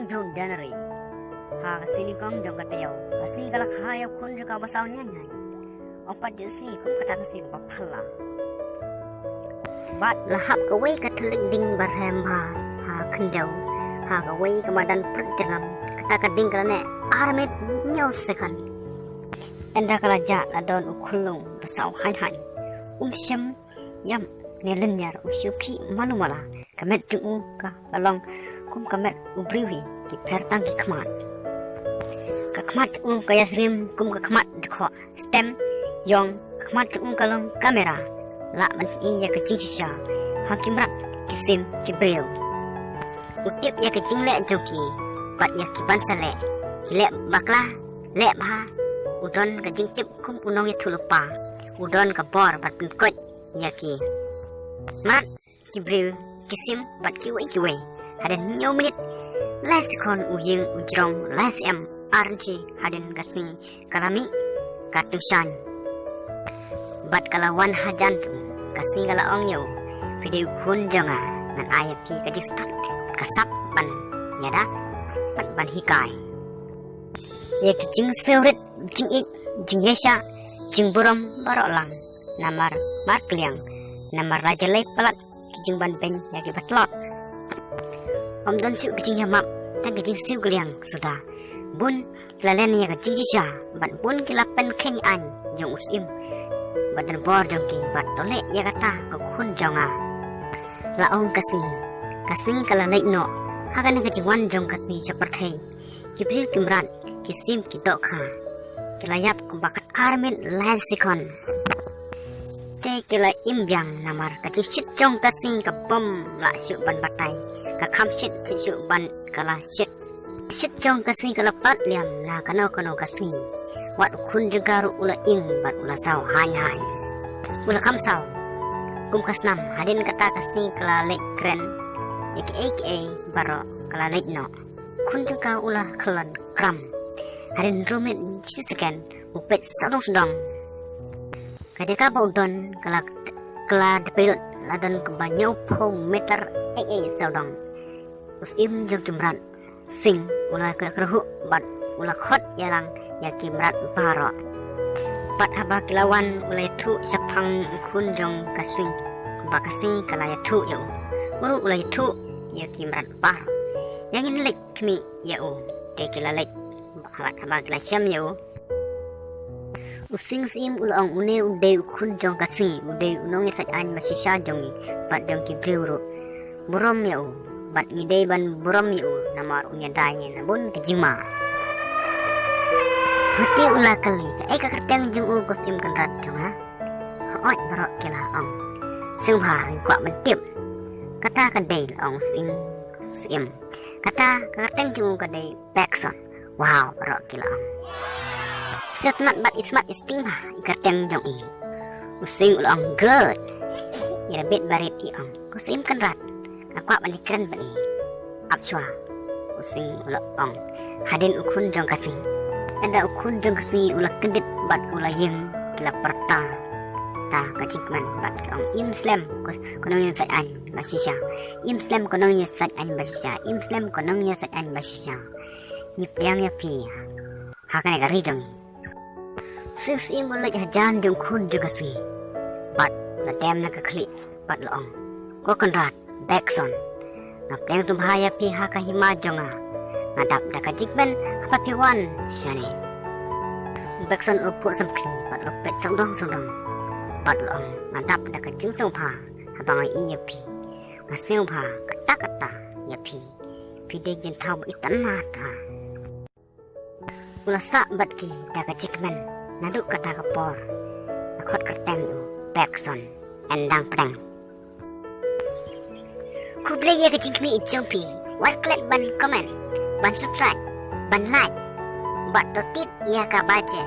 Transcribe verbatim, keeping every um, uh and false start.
June January. Ha ka sngi nyngkong jong ka taïew, ka sngi ka la kha ïa u khun jong ka ba saw ñiang ñiang. Ong pat ju sngi kum kata ka sngi ba phala. Bad la hap kawei ka thylliej ding ba rhem bha ha khyndew, ha kawei ka madan prut jyrngam. Kata ka ding ka la neh ar minit hynñiew second. Ynda ka la jah la don u khyllung ba saw haiñ haiñ. Um shem ïam ne lynñiar, u shu khih malu mala. Ka met jong u ka la long kum ka met u briew hi, ki pher tang ki khmat. Ka khmat jong u ka ïasyriem kum ka khmat dkhot. Stem, ïong, ka khmat jong u ka long kamera. Lah ban pyni ïa ka jingshisha ha ki mrad, ki sim, ki briew. U tip ïa ka jingleh jong ki bad ïa ki ban sa leh. Ki leh bakla, leh bha. U don ka jingtip kum u nongïathuhlypa. U don ka bor ban pynkoit ïa ki mrad, ki briew, ki sim bad kiwei kiwei. Hadien hynñiew minit lai second, u ïing u jrong lai syiem. Ar inchi hadien ka sngi ka la mih ka tyngshaiñ bad ka la wan hajan. Ka sngi ka la ong ïa u, phi dei u khun jong nga, ngan ai ïa phi ka jingstad ka sap ban ïada bad ban hikai. Ïa ki jingsngewrit, jingïeit, jingïaishah, jingburom baroh lang. Namar markylliang, namar la jlei palat ki jingbanbeiñ ïa ki ba tlot. Ym don shuh ki jingïamap, tang ki jingsngewkylliang suda. Bun ki la len ïa ka jingshisha bad bun ki la pynkheiñ aiñ jong u syiem. Bad don bor jong ki bad to leh ïa kata ko khun jong nga. La ong ka sngi, ka sngi ka la leit noh. Ha kane ka jingwan jong ka sngi sha pyrthei, ki briew ki mrad, ki sim ki dohkha, ki la ïap kumba ka ar minit lai second. Te ki la im biang namar ka jingshit jong ka sngi ka bym lah shuh ban batai. Ka kham shit shuh shuh ban ka la shit. Shit jong ka sngi ka la pat liam na kano kano ka sngi. Wat u khun jong ka ruh u la ing bad u la saw haiñ haiñ. U la kham saw kum ka snam. Hadien kata ka sngi ka la leit kren. Ïa kiei kiei baroh ka la leit noh. Khun jong ka u la khlon kram. Hadien hynriew minit shi second u peit sawdong sawdong. Ka jaka ba u don ka la, ka la dpei lut, la don kaba hynñiewphew meter ei ei sawdong. U syiem jong ki mrad sing u la kyrhuh bad u la khot ïalang ïa ki mrad baroh. Bad haba ki la wan u la ïathuh shaphang u khun jong ka sngi ba ka sngi ka la ïathuh ïa u. U ruh u la ïathuh ïa ki mrad baroh. Ïa ngin leit khmih ïa u. Te ki la leit. Haba, haba ki la shem ïa u, u sing syiem u la ong, une u dei u khun jong ka sngi, u dei u nongïasaid aiñ ba shisha jong ngi bad jong ki briew ruh. Burom ïa u bad ngi dei ban burom ïa u namar un ïada ïa ngi na bun ki jingma. Hati u la kylli, kaei ka kyrteng jong u ko syiem kynrad jong nga? Hooid, baroh ki la ong, sngewbha, ngi kwah ban tip. Kata ka dei, la ong u sing syiem, kata ka kyrteng jong u ka dei Bekson. Wow, baroh ki la ong, sngewtynnat bad i smat i sting bha i kyrteng jong i. U sing u la ong, good. I rabbit barit i ong, ko syiem kynrad, nga kwah ban ïakren bad i. Ap shuwa, u sing u la ong. Hadien u khun jong ka sngi, ynda u khun jong ka sngi u la kyndit bad u la ïeng, ki la pyrta ta ka jingkmen bad ki ong, im slem ko, ko nongïasaid aiñ ba shisha. Im slem ko nongïasaid aiñ ba shisha. Im slem ko nongïasaid aiñ ba shisha. Ngi pdiang ïa phi ha kane ka ri jong ngi. U sing syiem u la leit hajan jong u khun jong ka sngi bad u la dem na ka khlieh bad u la ong, ko kynrad Bekson, nga pdiang sngewbha ïa phi ha ka hima jong nga. Nga dap da ka jingkmen haba phi wan shane. U Bekson u phuh samkhih bad u la peit sawdong sawdong bad u la ong, nga dap da ka jingsngewbha haba nga ïohi ïa phi. Nga sngewbha katta katta ïa phi. Phi dei ki jingthaw ba itynnad bha. U la sah bad ki da ka jingkmen. Naduh kata ka por la khot kyrteng ïa u Bekson. Yn dang pdeng. Khublei ïa ka jingkhmih jong phi. Wat klet ban comment, ban subscribe, ban like bad to tied ïa ka bajel